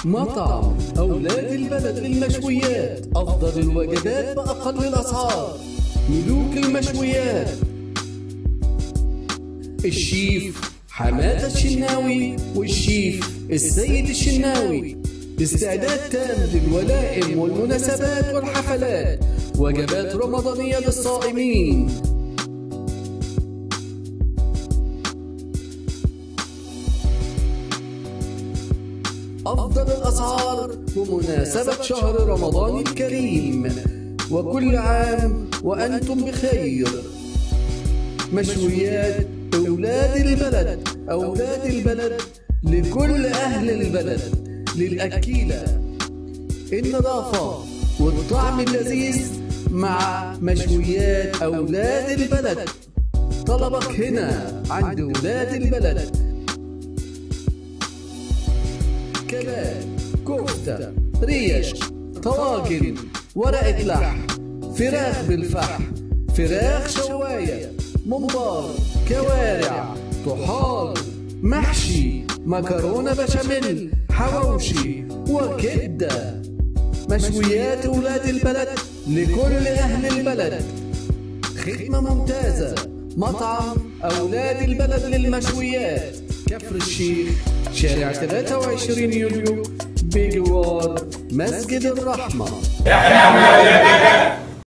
مطعم أولاد البلد للمشويات، أفضل الوجبات بأقل الأسعار، ملوك المشويات، الشيف حمادة الشناوي والشيف السيد الشناوي. استعداد تام للولائم والمناسبات والحفلات، وجبات رمضانية للصائمين. أفضل الأسعار بمناسبة شهر رمضان الكريم، وكل عام وأنتم بخير. مشويات أولاد البلد، أولاد البلد لكل أهل البلد، للأكيلة، النظافة والطعم اللذيذ مع مشويات أولاد البلد. طلبك هنا عند أولاد البلد. كباب، كفتة، ريش، طواجن، ورقة لحم، فراخ بالفحم، فراخ شواية، ممبار، كوارع، طحال، محشي، مكرونة بشاميل، حواوشي وكبدة. مشويات أولاد البلد لكل أهل البلد. خدمة ممتازة. مطعم أولاد البلد للمشويات، كفر الشيخ، شارع 23 يوليو، بجوار مسجد الرحمة. احنا أولاد البلد.